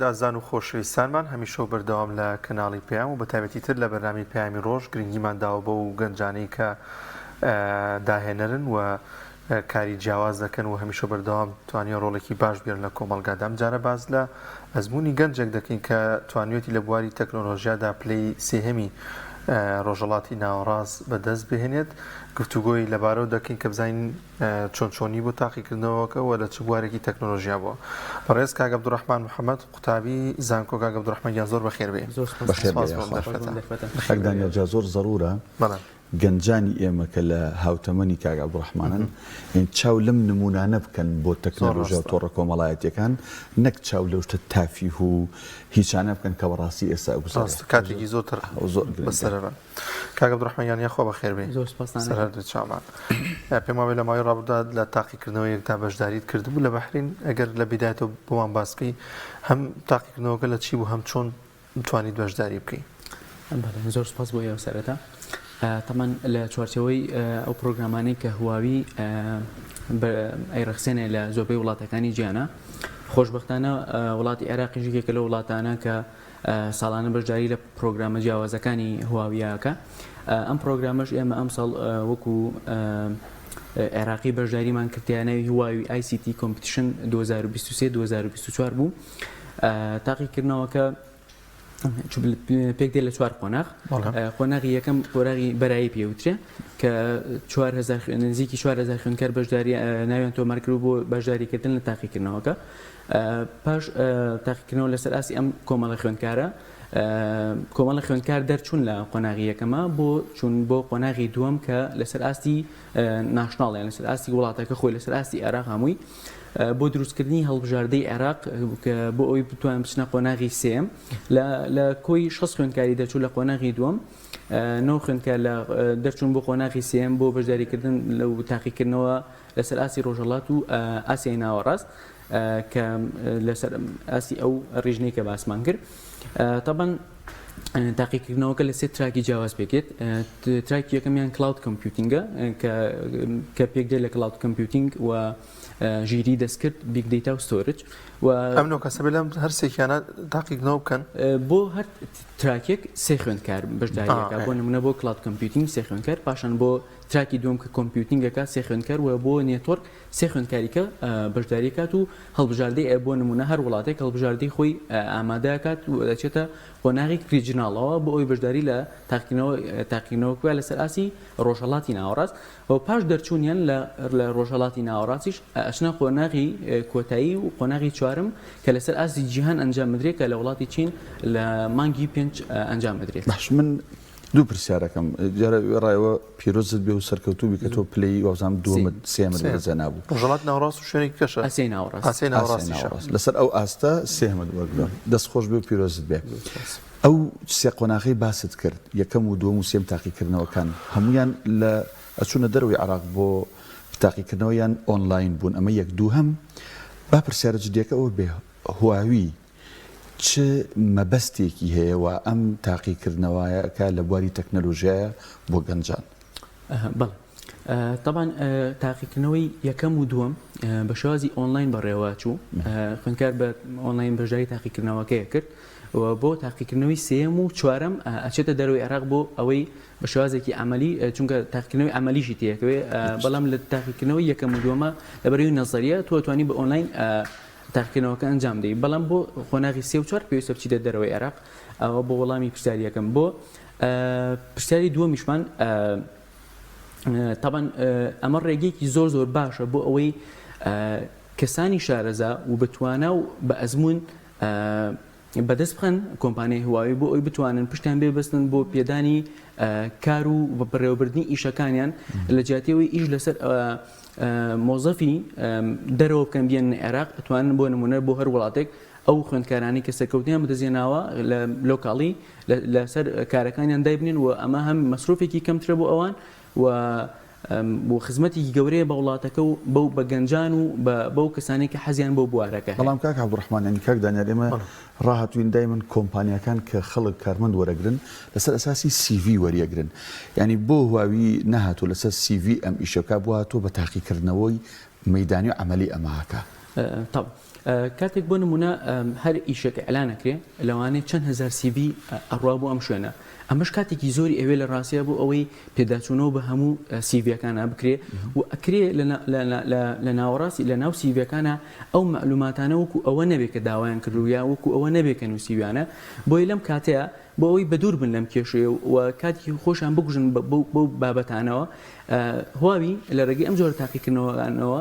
ئازیزان و خۆشەویستانمان هەمیشە و بەردەوام لە کەناڵی پەیام و بەتایبەتی تر لە بەرنامەی پەیامی ڕۆژ گرنگیمان داوە بەو گەنجانەی کە داهێنەرن و کاری جیاواز دەکەن و هەمیشە بەردەوام توانیوە ڕۆڵێکی باش بگێڕن لە کۆمەڵگادا. ئەمجارە باس لە ئەزموونی گەنجێک دەکەین کە توانیویەتی لە بواری تەکنۆلۆژیادا پلەی سێهەمی ڕۆژهەڵاتی ناوەڕاست بەدەست بهێنێت. گفتوگۆی لەبارەوە دەکەین کە بزانین چۆن چۆنی بۆ تاقیکردنەوەکە و لە چ بوارێکی تەکنۆلۆژیا بووە. بەڕێز کاک عەبدولڕەحمان محەمەد قوتابی زانکۆ کاک عەبدولڕەحمان گیان زۆر بەخێر بێی. زۆر سوپاس بەخێر سوپاس بێی بۆ ئەم یاخوا. دەرفەتە. دەرفەتە. کاک دانیال جا زۆر زەرورە بەڵێ. گەنجانی ئێمە کە لە هاوتەمەنی کاک عەبدولڕەحمانن یانی چاو لەم نمونانە بکەن بۆ زۆر تەکنەلۆژیا و ڕاستە. تۆڕە کۆمەڵایەتیەکان نەک چاو لەو شتە تافیه و هیچانە بکەن کە بەڕاستی ئێستا ئەگوزەرێ. ڕاستە کاتێکی زۆر تر زۆر گرنگە. بەسەرە بەن. کاک عەبدولڕەحمان گیان یاخوا بەخێر بێی زۆر سوپاستان سەر ئەکەم. هەردوو چاومان. پێم وابێ لە ماوەی ڕابردوودا لە تاقیکردنەوەیەکدا بەشداریت کردبوو لە بەحرین ئەگەر لە بیدایەتەوە بۆمان باس بکەی هەم تاقیکردنەوەکە لە چی بوو هەم چۆن توانیت بەشداری بکەی؟ بەڵێ زۆر سوپاس بۆ ئێوە سەرەتا تەمان لە چوارچێوەی ئەو پرۆگرامانەی کە هواوی ئەیڕەخسێنێ لە زۆربەی وڵاتەکانی جیهانە خۆشبەختانە وڵاتی عێراقیش یەکێکە لەو وڵاتانە کە ساڵانە بەشداری لە پرۆگرامە جیاوازەکانی هواویاکە ئەم پرۆگرامەش ئێمە ئەمساڵ وەکو عێراقی بەشداریمان کردیا ناوی هواوی ICT Competition 2023 2024 بوو تاقیکردنەوەکە پێک دێ لە چوار قۆناغ قۆناغی یەکەم قۆناغی بەرایی پێوترێ کە 4000 نزیکی 4000 خوێندکار بەشداری ناویان تۆمار کرد بۆ بەشداریکردن لە تاقیکردنەوەکە پاش تاقیکردنەوە لەسەر ئاستی ئەم کۆمەڵە خوێندکارە کۆمەڵە خوێندکار دەرچوون لە قۆناغی یەکەمە بۆ چوون بۆ قۆناغی دووەم کە لەسەر ئاستی national یان لەسەر ئاستی وڵاتەکە خۆی لەسەر ئاستی عێراق هەمووی بۆ دروستکردنی هەڵبژاردەی عێراق بۆ ئەوی بتوان بچنە قۆناغی سێم لە کۆی 6 خوێندکاری دەرچوو لە قۆناغی دووەم نۆ خوێندکار لە دەرچوون بۆ قۆناغی سێم بۆ بەشداریکردن لەو تاقیکردنەوە لەسەر ئاستی ڕۆژهەڵات و ئاسیای ناوەڕاست کە لەسەر ئاستی ئەو region ەی کە باسمان کرد تەبەن تاقیکردنەوەکە لە سێ track ی جیاواز پێکێت track ی یەکەمیان cloud computing ە کە پێک دێت لە cloud computing و ژیری دەستکرد big data و storage و ئەم نۆ کەسە لەم هەر سێکیانە تاقیکردنەوە بکەن بۆ هەر track ێک سێ خوێندکار بەشداریەکە بۆ نمونە بۆ cloud computing سێ خوێندکار پاشان بۆ track ی دووەم کە computing ەکە سێ خوێندکار و بۆ network سێ خوێندکاری کە بەشداری کات و هەڵبژاردەی بۆ نمونە هەر وڵاتێک هەڵبژاردەی خۆی ئامادەکات و دەچێتە قۆناغی regional ەوە بۆ ئەوی بەشداری لە تاقیکردنەوە تاقیکردنەوەکە لەسەر ئاستی ڕۆژهەڵاتی ناوەڕاست و پاش دەرچوونیان لە لە ڕۆژهەڵاتی ناوەڕاستیش ئەچنە قۆناغی کۆتایی و قۆناغی چوارم کە لەسەر ئاستی جیهان ئەنجام بدرێت کە لە وڵاتی چین لە مانگی پێنج ئەنجام بدرێت. باش من دوو پرسیارەکەم دیارە وێڕایەوە پیرۆزت بێ و سەرکەوتوو بی کە تۆ پلەی وابزانم دووەمت سێیەمت بەدەستهێنابوو. ڕۆژهەڵات ناوەڕاست و شوێنێکی کەشە. ئاسیای ناوەڕاست. ئاسیای ناوەڕاستیشە. ئاسیای ناوەڕاست لەسەر ئەو ئاستە سێیەمت وەرگرت. دەست خۆش بێ و پیرۆزت بێ. ئەو سێ قۆناغەی باست کرد یەکەم و دووەم و سێیەم تاقیکردنەوەکان هەموویان لە ئەچوونە دەرەوەی عێراق بۆ تاقیکردنەوە یان ئۆنلاین بوون ئەمە یەک دووهەم با پرسیارە جدیەکە ئەوە بێ هواوی چ مەبەستێکی هەیە وا ئەم تاقیکردنەوایە ئەکا لە بواری تەکنەلۆژیایە بۆ گەنجان؟ بەڵێ تەبعەن تاقیکردنەوەی یەکەم و دووەم بە شێوازی ئۆنلاین بەڕێوە چوو خوێندکار بە ئۆنلاین بەشداری تاقیکردنەوەکەی کرد و بۆ تاقیکردنەوەی سێیەم و چوارەم ئەچێتە دەرەوەی عێراق بۆ ئەوەی بە شێوازێکی عەمەلی چونکە تاقیکردنەوەی عەمەلیشی تێکەوێ بەڵام لە تاقیکردنەوەی یەکەم و دووەمە لەبەرەوەی نەزەریە تۆ توانی بە ئۆنلاین تاقیکردنەوەکە ئەنجام دەی بەڵام بۆ قۆناغی سێ و چوار پێویستە بچیتە دەرەوەی عێراق ئەوە بۆ وەڵامی پرسیاری یەکەم بۆ پرسیاری دووەمیشمان تاوان ئەمە ڕێگەیەکی زۆر زۆر باشە بۆ ئەوەی کەسانی شارەزا و بتوانا و بە ئەزمون بەدەست بخەن کۆمپانیای هواوی بۆ ئەوی بتوانن پشتیان بێ بەستن بۆ پێدانی کار و بەڕێوەبردنی ئیشەکانیان لە جیاتیەوەی ئیش لەسەر مۆزەفی دەرەوە بکەن بیێنن عێراق ئەتوانن بۆ نمونە بۆ هەر وڵاتێک ئەو خوێندکارانی کە سەرکەوتنیان بەدەستهێناوە لە لۆکاڵی لەسەر کارەکانیان دایبنێن و ئەمە هەم مەسروفێکی کەمترە بۆ ئەوان و و خزمەتێکی گەورەیە بە وڵاتەکە و بەو بە گەنجان و بە بەو کەسانەی کە حەزیان بەو بوارەکە هەیە. بەڵام کاک عەبدولڕەحمان یانی کاک دانیار ئێمە ڕاهاتووین دایمەن کۆمپانیاکان کە خەڵک کارمەند وەرەگرن لەسەر ئەساسی CV وەریەگرن یانی بۆ هواوی نەهاتوو لەسەر CV ئەم ئیشە بکا بۆ هاتووە بە تاقیکردنەوەی مەیدانی و عەمەلی ئەمە ئەکا؟ تەبعەن. کاتێک بۆ نمونە هەر ئیشێک ئیعلان ئەکرێ لەوانەیە چەند هەزار CV ئەڕوا بۆ ئەم شوێنە ئەمەش کاتێکی زۆری ئەوێ لە ڕاستیا بۆ ئەوەی پێداچوونەوە بە هەموو CV ەکانە بکرێ و ئەکرێ لە ناوەڕاستی لە ناو CV ەکانە ئەو مەعلوماتانە وەکو ئەوە نەبێ کە داوایان کردوو یا وەکو ئەوە نەبێ کە نووسیویانە بۆیە لەم کاتەیە بۆ ئەوەی بەدوور بن لەم کێشەیە و کاتی خۆشیان بکوژن بەو بابەتانەوە هواوی لە ڕێگەی ئەم جۆرە تاقیکردنەوەکانەوە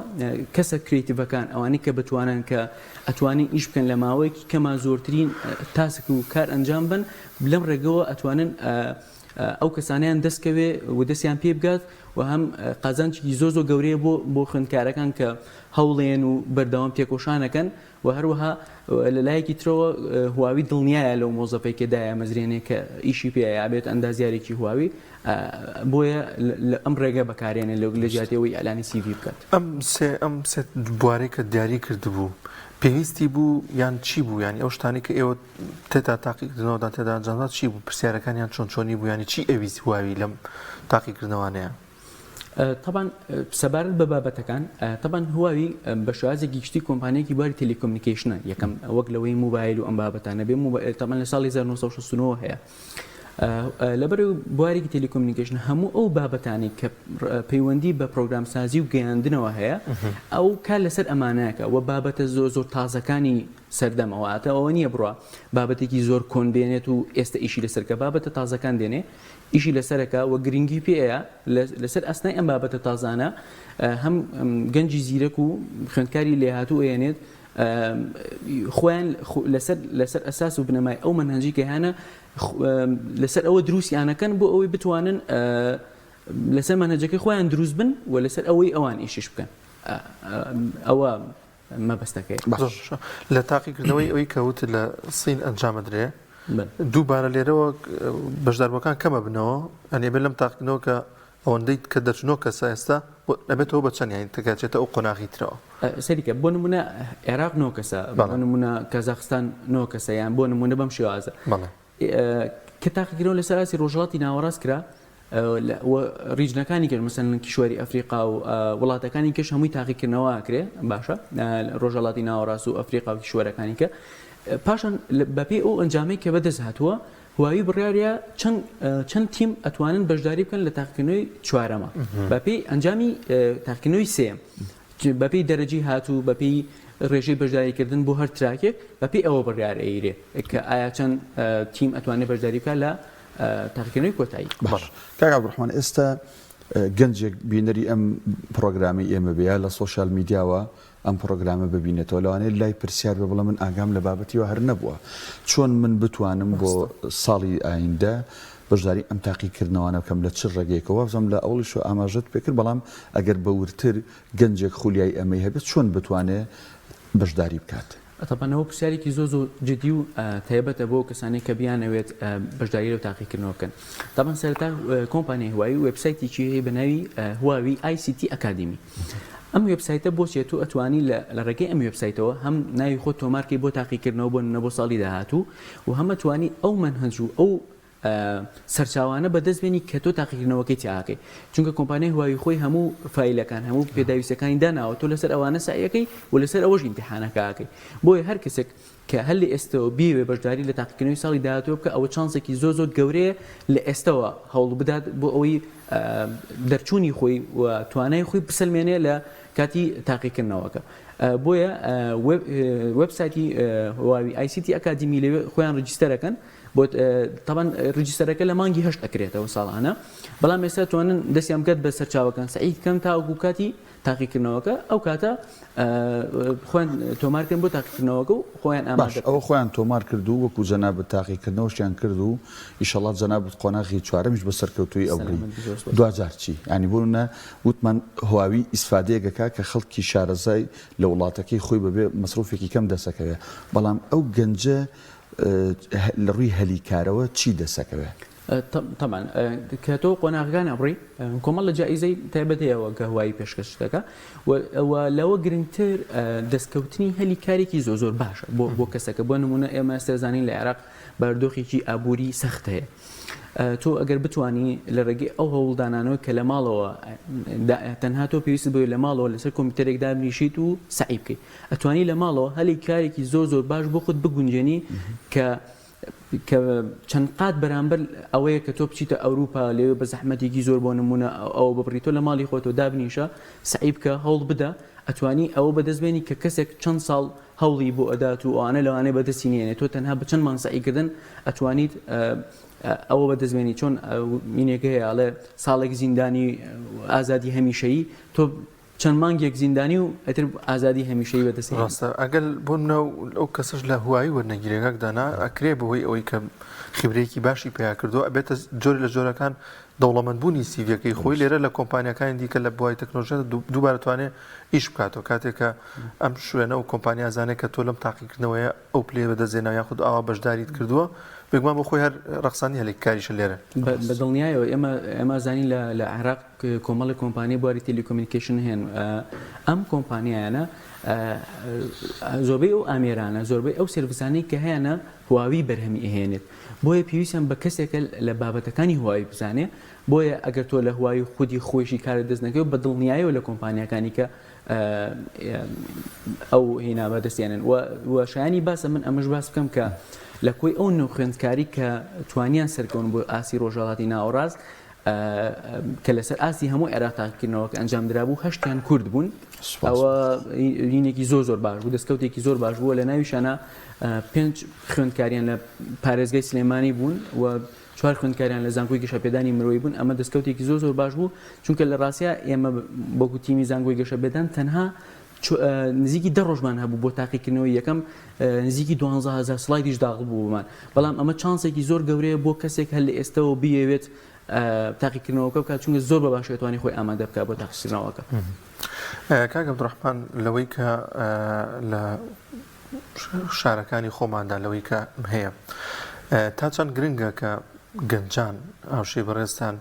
کەسە creative ەکان ئەوانەی کە بتوانن کە ئەتوانین ئیش بکەن لە ماوەیەکی کەما زۆرترین task و کار ئەنجام بن لەم ڕێگەوە ئەتوانن ئەو کەسانیان دەستکەوێ و دەستیان پێ بگات و هەم قازانجێکی زۆر زۆر گەورەیە بۆ بۆ خوێندکارەکان کە هەوڵێن و بەردەوام تێکۆشانەکەن و هەروەها لە لایەکی ترەوە هواوی دڵنیایە لەو مۆزەفەی کە دایامەزرێنێ کە ئیشی پێ ئەبێت ئەندازیارێکی هواوی بۆیە ئەم ڕێگە بەکارێنێ لە جیاتی ئەوەی ئیعلانی CV بکات. ئەم سێ ئەم سێ بوارەی کە دیاری کردبوو پێویستی بوو یان چی بوو یانی ئەو شتانەی کە ئێوە تێدا تاقیکردنەوەدان تێدا ئەنجامدا چی بوو پرسیارەکانیان چۆن چۆنی بوو یانی چی ئەویست هواوی لەم تاقیکردنەوانەیە؟ تەبان سەبارەت بە بابەتەکان تەبان هواوی بە شێوازێکی گشتی کۆمپانیەکی بواری telecommunication ە یەکەم وەک لەوەی موبایل و ئەم بابەتانە بێ تەبان لە ساڵی 1969 هەیە لەبەر بوارێکی telecommunication هەموو ئەو بابەتانی کە پەیوەندی بە پرۆگرامسازی و گەیاندنەوە هەیە ئەو کار لەسەر ئەمانەکە و بابەتە زۆر زۆر تازەکانی سەردەمەوە ئەتە ئەوە نییە بڕە بابەتێکی زۆر کۆن بێنێت و ئێستا ئیشی لەسەرکە بابەتە تازەکان دێنێ ئیشی لەسەرەکا و گرنگی پێیە لەسەر ئەسنای ئەم بابەتە تازانە هەم گەنجی زیرەک و خوێندکاری لێهاتوو ئەیەنێت خۆیان لەسەر لەسەر ئەساس و بنەمای ئەو مەنهەجی کە هەیانە لەسەر ئەوە دروستیانەکەن بۆ ئەوەی بتوانن لەسەر مەنهەجەکەی خۆیان دروست بن و لەسەر ئەوەی ئەوان ئیشیش بکەن ئەوە مەبەستەکەی. باشە لە تاقیکردنەوەی ئەوەی کە وتت لە سین ئەنجامەدرێ دووبارە لێرەوە بەشداربووەکان کەمە بنەوە ئەنی ئەبێت لەم تاقیکردنەوە کە ئەوەندەی کە دەرچنەوە کەسە ئێستا ئەبێتەوە بە چەند یانی تکاچێتە ئەو قۆناغی ترەوە. سەریکە بۆ نمونە عێراق نۆ کەسە بۆ نمونە کازاخستان نۆ کەسە یان بۆ نمونە بەم شێوازە کە تاقیکردنەوە لەسەر ئاستی ڕۆژهەڵاتی ناوەڕاست کرا و region ەکانی کەش مەسەلەن کیشوەری ئەفریقا و وڵاتەکانی کەش هەمووی تاقیکردنەوە ئەکرێ باشە ڕۆژهەڵاتی ناوەڕاست و ئەفریقا و کیشوەرەکانی کە پاشان بەپێی ئەو ئەنجامەی کە بەدەست هاتووە هواوی بڕیارە چەند چەند تیم ئەتوانن بەشداری بکەن لە تاقیکردنەوەی چوارەمە بەپێی ئەنجامی تاقیکردنەوەی سێیەم بەپێی دەرەجەی هاتوو، بەپێی ڕێژەی بەشداریکردن بۆ هەر track ێک، بەپێی ئەوە بڕیار ئەیرێ کە ئایا چەند تیم ئەتوانێ بەشداری بکات لە تاقیکردنەوەی کۆتایی. باش کاک عەبدولڕەحمان ئێستا گەنجێک بینەری ئەم پڕۆگرامەی ئێمە بێ یا لە social media وە ئەم پڕۆگرامە ببینێتەوە لەوانەیە لای پرسیار بێ بڵێ من ئاگام لە بابەتی وا هەر نەبووە چۆن من بتوانم بۆ ساڵی ئایندە بەشداری ئەم تاقیکردنەوانە بکەم لە چ ڕێگەیەکەوە؟ وابزانم لە ئەوڵیشەوە ئاماژەت پێکرد، بەڵام ئەگەر بە وردتر گەنجێک خولیای ئەمەی هەبێت چۆن بتوانێت بەشداری بکات؟ تەبعەن ئەوە پرسیارێکی زۆر زۆر جدی و تایبەتە بۆ کەسانێک کە بیانەوێت بەشداری لەو تاقیکردنەوە بکەن. تەبعەن سەرەتا کۆمپانیای هواوی وێبسایتێکی هەیە بە ناوی هواوی ICT Academy. ئەم وێبسایتە بۆ چیە؟ تۆ ئەتوانی لە ڕێگەی ئەم وێبسایتەوە هەم ناوی خۆت تۆمارکەی بۆ تاقیکردنەوە بۆ نمونە بۆ ساڵی داهاتوو و هەم ئەتوانی ئەو مەنهەج و ئەو سەرچاوانە بەدەست بێنی کە تۆ تاقیکردنەوەکەی تیاکەی چونکە کۆمپانیای هواوی خۆی هەموو فایلەکان هەموو پێداویستەکانی داناوە تۆ لەسەر ئەوانە سەعیەکەی و لەسەر ئەوەش ئیمتیحانەکە ئەکەی بۆیە هەر کەسێک کە هەر لە ئێستەوە بیەوێ بەشداری لە تاقیکردنەوەی ساڵی داهاتوو بکە ئەوە چانسێکی زۆر زۆر گەورەیە لە ئێستەوە هەوڵ بدات بۆ ئەوەی دەرچوونی خۆی و توانای خۆی بسەلمێنێ لە کاتی تاقیکردنەوەکە بۆیە وێبسایتی هواوی ICT Academy لەوێ خۆیان register ئەکەن بۆ تەبەن register ەکە لە مانگی هەشت ئەکرێتەوە ساڵانە بەڵام ئێستا توانن دەستیان بکات بە سەرچاوەکان سەعی بکەن تاوەکو کاتی تاقیکردنەوەکە ئەو کاتە خۆیان تۆمارکەن بۆ تاقیکردنەوەکە و خۆیان ئامادە باش ئەوە خۆیان تۆمار کرد و وەکو جەنابت تاقیکردنەوەشیان کرد و ئیشەڵا جەنابت قۆناغی چوارەمیش بە سەرکەوتوویی ئەبڕی دواجار چی یانی بۆ نمونە وتمان هواوی ئیسفادەیەک ئەکا کە خەڵکی شارەزای لە وڵاتەکەی خۆی بەبێ مەسروفێکی کەم دەسەکەوێ بەڵام ئەو گەنجە لە ڕووی هەلی کارەوە چی دەسەکەوێ؟ تەبعەن کە تۆ قۆناغەکان ئەبڕی کۆمەڵ لە جائیزەی تایبەت هەیە کە هوایی پێشکەش دەکا و لەوە گرنگتر دەستکەوتنی هەلی کارێکی زۆر زۆر باشە بۆ بۆ کەسەکە بۆ نمونە ئێمە ئێستا زانین لە عێراق بارودۆخێکی ئابووری سەخت هەیە تۆ ئەگەر بتانی لە ڕێگەی ئەو هەوڵدانانەوە کە لە ماڵەوە تەنها تۆ پێویست بۆی لە ماڵەوە لەسەر کۆمپیوتەرێک دابنیشیت و سەعی بکەیت ئەتوانی لە ماڵەوە هەلی کارێکی زۆر زۆر باش بۆ خۆت بگونجێنی کە کە چەند قات بەرامبەر ئەوەیە کە تۆ بچیتە ئەوروپا لەوێ بە زەحمەتێکی زۆر بۆ نمونە ئەوە ببڕی تۆ لە ماڵی خۆتەوە دابنیشە سەعی بکە هەوڵ بدە ئەتوانی ئەوە بەدەست بێنی کە کەسێک چەند ساڵ هەوڵی بۆ ئەدات و ئەوانە لەوانەیە بەدەستی نێنێ تۆ تەنها بە چەند مانگ سەعیکردن ئەتوانیت ئەوە بەدەست بێنی چۆن مینێک هەیە ئەڵێ ساڵێک زیندانی ئازادی هەمیشەیی تۆ چەند مانگێک زیندانی و ئیتر ئازادی هەمیشەیی بەدەست هێنی. ڕاستە ئەگەر بۆ نمونە ئەو کەسەش لە هواوی وەرنەگیرێ کاک دانا ئەکرێ بەهۆی ئەوەی کە خیبرەیەکی باشی پەیا کردووە ئەبێتە جۆرێ لە جۆرەکان دەوڵەمەند بوونی سیڤیەکەی خۆی لێرە لە کۆمپانیاکانی دیکە لە بواری تەکنۆلۆژیا دووبارە توانێ ئیش بکاتەوە کاتێک کە ئەم شوێنە و کۆمپانیا زانێ کە تۆ لەم تاقیکردنەوەیە ئەو پلەیە بەدەست هێناوە یاخود ئاوا بەشداریت کردووە بێگومان بۆ خۆی هەر ڕەخساندنی هەلێکی کاریشە لێرە. بە دڵنیایەوە ئێمە ئێمە زانین لە لە عێراق کۆمەڵێک کۆمپانیای بواری telecommunication هەن، ئەم کۆمپانیایانە زۆربەی ئەو ئامێرانە، زۆربەی ئەو service انەی کە هەیانە هواوی بەرهەمی ئەهێنێت، بۆیە پێویستیان بە کەسێکە لە بابەتەکانی هواوی بزانێ، بۆیە ئەگەر تۆ لە هواوی خودی خۆیشی کارت دەست نەکەوێت بە دڵنیایەوە لە کۆمپانیاکانی کە ئەو هینا بەدەستێنن و شایانی باسە من ئەمەش باس بکەم کە لە کۆی ئەو نۆ خوێندکاری کە توانیان سەرکەون بۆ ئاستی ڕۆژهەڵاتی ناوەڕاست کە لەسەر ئاستی هەموو عێراق تاقیکردنەوەکە ئەنجام درابوو هەشتیان کورد بوون ئەوە یینێکی زۆر زۆر باش بوو دەستکەوتێکی زۆر باش بووە لە ناویشانە پێنج خوێندکاریان لە پارێزگای سلێمانی بوون و چوار خوێندکاریان لە زانکۆی گەشەپێدانی مرۆیی بوون ئەمە دەستکەوتێکی زۆر زۆر باش بوو چونکە لە ڕاستیا ئێمە وەکو تیمی زانکۆی گەشەپێدان تەنها نزیکی دە ڕۆژمان هەبوو بۆ تاقیکردنەوەی یەکەم نزیکی 12000 slide یش داخڵ بوو بۆمان بەڵام ئەمە چانسێکی زۆر گەورەیە بۆ کەسێک هەر لە ئێستەوە بیەوێت تاقیکردنەوەکە بکات چونکە زۆر بە باشی ئەتوانی خۆی ئامادە بکات بۆ تاقیکردنەوەکە. کاک عەبدولڕەحمان لەوەی کە لە شارەکانی خۆماندا لەوەی کە هەیە تا چەند گرنگە کە گەنجان هاوشێی بەڕێزتان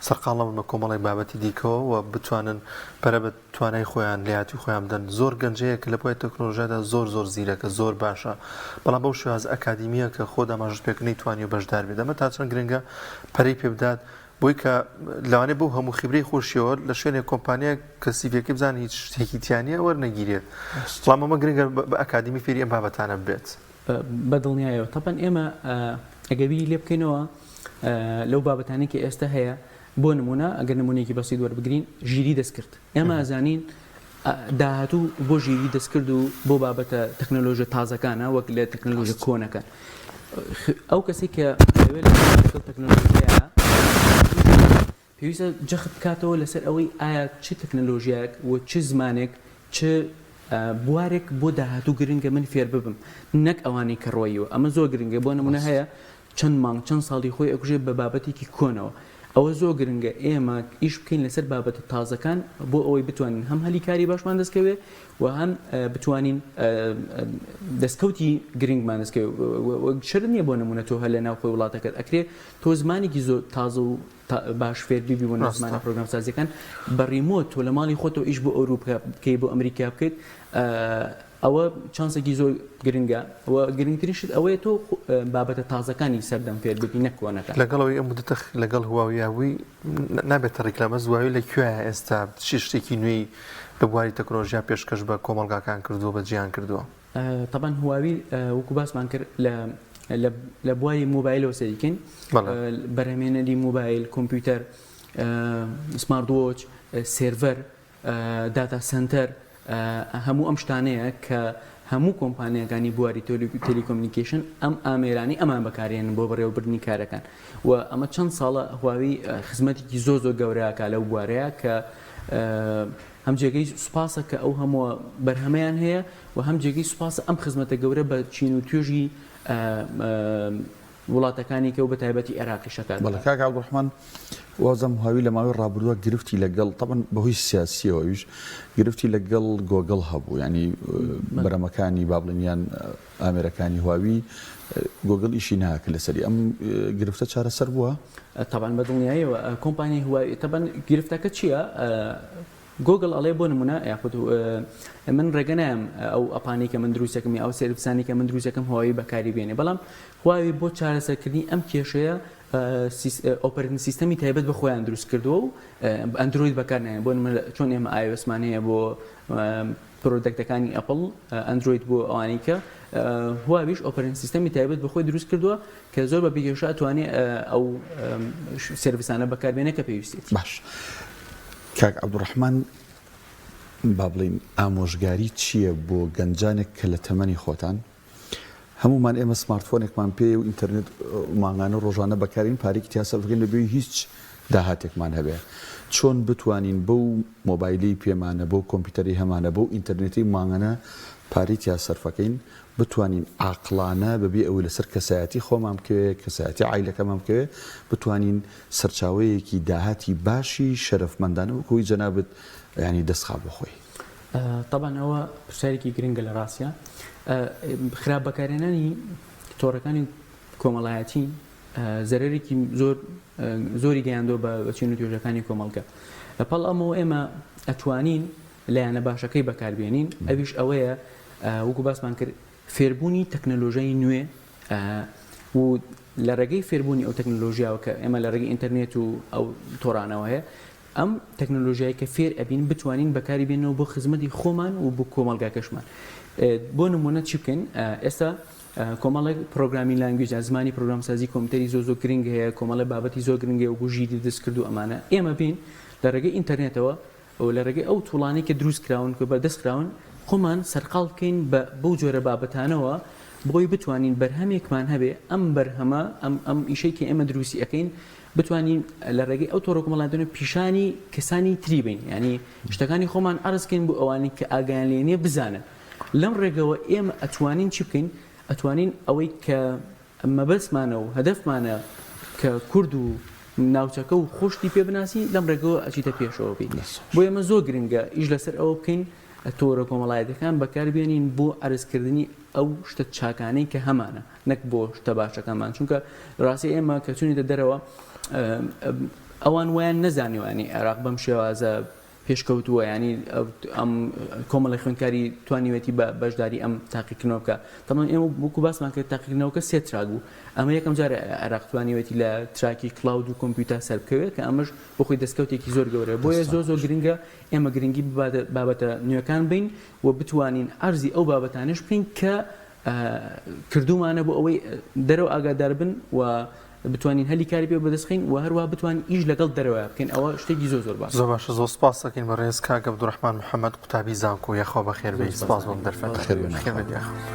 سەرقاڵ نەبن بە کۆمەڵێک بابەتی دیکەوە و بتوانن پەرە بە توانای خۆیان لێهاتووی خۆیان بدەن زۆر گەنج هەیە کە لە بواری تەکنۆلۆژیادا زۆر زۆر زیرەکە زۆر باشە بەڵام بەو شێوازە ئەکادیمیە کە خۆت ئاماژەت پێکرد نەیتوانیوە بەشدار بێت ئەمە تا چەند گرنگە پەرەی پێ بدات بۆی کە لەوانەیە بەو هەموو خیبرەی خۆشیەوە لە شوێنێک کۆمپانیایەک کە سیڤیەکەی بزانێت هیچ شتێکی تیا نییە وەرنەگیرێت بەڵام ئەمە گرنگە بە ئەکادیمی فێری ئەم بابەتانە ببێت. بە دڵنیایەوە تەبەن ئێمە ئەگەر بیری لێ بکەینەوە لەو بابەتانەی کە ئێستا هەیە بۆ نمونە ئەگەر نمونەیەکی بەسیت وەربگرین ژیری دەستکرد ئێمە ئەزانین داهاتوو بۆ ژیری دەستکرد و بۆ بابەتە تەکنەلۆژیە تازەکانە وەک لە تەکنەلۆژیە کۆنەکان ئەو کەسێک کە لەگەڵ تەکنەلۆژیا پێویستە جەخت بکاتەوە لەسەر ئەوەی ئایا چ تەکنەلۆژیایەک و چ زمانێک چ بوارێک بۆ داهاتوو گرنگە من فێر ببم نەک ئەوانەی کە ڕۆییوە ئەمە زۆر گرنگە بۆ نمونە هەیە چەند مانگ چەند ساڵی خۆی ئەکوژێت بە بابەتێکی کۆنەوە ئەوە زۆر گرنگە ئێمە ئیش بکەین لەسەر بابەتە تازەکان بۆ ئەوەی بتوانین هەم هەلی کاری باشمان دەستکەوێ و هەم بتوانین دەستکەوتی گرنگمان دەستکەوێ شەرت نییە بۆ نمونە تۆ هەر لە ناوخۆی وڵاتەکەت ئەکرێ تۆ زمانێکی زۆر تازە و باش فێر ببی بۆ زمانە پرۆگرامسازیەکان بە remote تۆ لە ماڵی خۆتەوە ئیش بۆ ئەوروپا بکەی بۆ ئەمریکا بکەیت ئەوە چانسێکی زۆر گرنگە و گرنگترین شت ئەوەیە تۆ بابەتە تازەکانی سەردەم فێر ببی نەک کۆنەکان. لەگەڵ ئەوەی ئەم مودەتە لەگەڵ هواوی بووی نابێتە ڕیکلام بەس هواوی لە کوێیە ئێستا چ شتێکی نوێی لە بواری تەکنۆلۆژیا پێشکەش بە کۆمەڵگاکان کردووە بە جیهان کردووە؟ تەبعەن هواوی وەکو باسمان کرد لە لە بواری مۆبایلەوە سەیری کەین بەرهەمێنەری مۆبایل کۆمپیوتەر smart watch server data center هەموو ئەم شتانەیە کە هەموو کۆمپانیاکانی بواری telecommunication ئەم ئامێرانی ئەمان بەکارێنن بۆ بەڕێوەبردنی کارەکان و ئەمە چەند ساڵە هواوی خزمەتێکی زۆر زۆر گەورەکە لەو بوارەیە کە هەم جێگەی سوپاسە کە ئەو هەمووە بەرهەمەیان هەیە و هەم جێگەی سوپاسە ئەم خزمەتە گەورە بە چین و توێژی. وڵاتەکانی کە و بە تایبەتی عێراقیش ئەکات. بەڵێ کاک عەبدولڕەحمان وازم هواوی لە ماوەی ڕابردووە گرفتی لەگەڵ تەبعەن بەهۆی سیاسیەوە ئەویش گرفتی لەگەڵ گۆگڵ هەبوو یانی بەرەمەکانی با بڵێین یان ئامێرەکانی هواوی گۆگڵ ئیشی ناکرد لەسەری ئەم گرفتە چارەسەر بووە؟ تەبعەن بە دڵنیاییەوە کۆمپانیای هواوی تەبعەن گرفتەکە چییە؟ گۆگڵ ئەڵێ بۆ نمونە یاخود من ڕێگە نایەم ئەو app انەی کە من دروستەکەم یا ئەو service انەی کە من دروستەکەم هواوی بەکاری بێنێ بەڵام هواوی بۆ چارەسەرکردنی ئەم کێشەیە operating system ی تایبەت بە خۆیان دروست کردووە و ئەندرۆید بەکار نایەن بۆ نمونە چۆن ئێمە iOS مان هەیە بۆ product ەکانی ئەپڵ ئەندرۆید بۆ ئەوانەی کە هواویش operating system ی تایبەت بە خۆی دروست کردووە کە زۆر بە بێکێشە ئەتوانێ ئەو service انە بەکاربێنێ کە پێویستێتی. باش کاک عەبدوڕەحمان با بڵێین ئامۆژگاری چییە بۆ گەنجانێک کە لە تەمەنی خۆتان هەموومان ئێمە سمارتفۆنێکمان پێیە و ئینتەرنێت مانگانە و ڕۆژانە بەکارین پارەیەکی تیا سەرف بکەین بەبێ هیچ داهاتێکمان هەبێ چۆن بتوانین بەو مۆبایلەی پێمانە بەو کۆمپیوتەرەی هەمانە بەو ئینتەرنێتەی مانگانە پارەی تیا سەرفەکەین بتوانین عاقڵانە بەبێ ئەوەی لەسەر کەسایەتی خۆمان بکەوێ کەسایەتی عایلەکەمان بکەوێ بتوانین سەرچاوەیەکی داهاتی باشی شەرەفمەندانە وەکو ئەوەی جەنابت یانی دەست خا بۆ خۆی. تەبعەن ئەوە پرسیارێکی گرنگە لە ڕاستیا خراپ بەکارهێنانی تۆڕەکانی کۆمەڵایەتی زەرەرێکی زۆر زۆری گەیاندووە بە چین و توێژەکانی کۆمەڵگە لە پاڵ ئەمەوە ئێمە ئەتوانین لایەنە باشەکەی بەکاربێنین ئەویش ئەوەیە وەکو باسمان کرد فێربوونی تەکنەلۆژیای نوێ و لە ڕێگەی فێربوونی ئەو تەکنەلۆژیاوە کە ئێمە لە ڕێگەی ئینتەرنێت و ئەو تۆڕانەوە هەیە ئەم تەکنەلۆژیای کە فێر ئەبین بتوانین بەکاری بێنەوە بۆ خزمەتی خۆمان و بۆ کۆمەڵگاکەشمان بۆ نمونە چی بکەین ئێستا کۆمەڵێک programming language زمانی پرۆگرامسازی کۆمپیوتەری زۆر زۆر گرنگ هەیە کۆمەڵێک بابەتی زۆر گرنگە وەکو ژیری دەستکرد و ئەمانە ئێمە بین لە ڕێگەی ئینتەرنێتەوە و لە ڕێگەی ئەو tool انەی کە دروست کراون کە بەردەست خراون خۆمان سەرقاڵ بکەین بە بەو جۆرە بابەتانەوە بۆی بتوانین بەرهەمێکمان هەبێ ئەم بەرهەمە ئەم ئەم ئیشەی کە ئێمە دروستی ئەکەین بتوانین لە ڕێگەی ئەو تۆڕە کۆمەڵایەتیانە پیشانی کەسانی تری بین یعنی شتەکانی خۆمان عەرز کەین بۆ ئەوانەی کە ئاگایان لێ نییە بزانن لەم ڕێگەوە ئێمە ئەتوانین چی بکەین ئەتوانین ئەوەی کە مەبەستمانە و هەدەفمانە کە کورد و ناوچەکە و خۆشتی پێ بناسی لەم ڕێگەوە ئەچیتە پێشەوە بی بۆ ئێمە زۆر گرنگە ئیش لەسەر ئەوە بکەین تۆرە کۆمەڵایەتەکان بەکاربێنین بۆ عەرزکردنی ئەو شتە چاکانەی کە هەمانە نەک بۆ شتە باشەکانمان چونکە ڕاستی ئێمە کە چوونیتە دەرەوە ئەوان وایان نەزانیوە ینی عێراق بەم شێوازە پێشکەوتووە ینی ئەم کۆمەڵی خوێندکاری توانیوێتی بە بەشداری ئەم تاقیکردنەوە بکە تەمان ئێمە وەکو باسمان کرد تاقیکردنەوەکە سێ track بوو ئەمە یەکەم جار عێراق توانیوێتی لە track ی cloud و کۆمپیوتەر سەر بکەوێت کە ئەمەش بۆ خۆی دەستکەوتێکی زۆر گەورەیە بۆیە زۆر زۆر گرنگە ئێمە گرنگی بابەتە نوێکان بین و بتوانین عەرزی ئەو بابەتانەش بکەین کە کردوومانە بۆ ئەوەی دەرەوە ئاگادار بن و بتوانین هەلی کاری پێ بەدەست خەین و هەروەها بتوانین ئیش لەگەڵ دەرەوە بکەین ئەوە شتێکی زۆر زۆر باشە. زۆر باشە زۆر سپاس دەکەین بەڕێز کاک عەبدولڕەحمان محەمەد قوتابی زانکۆ یاخوا بەخێر بێی سپاس بۆ ئەم دەرفەتە. بەخێر بێن. بەخێر بێن یاخوا.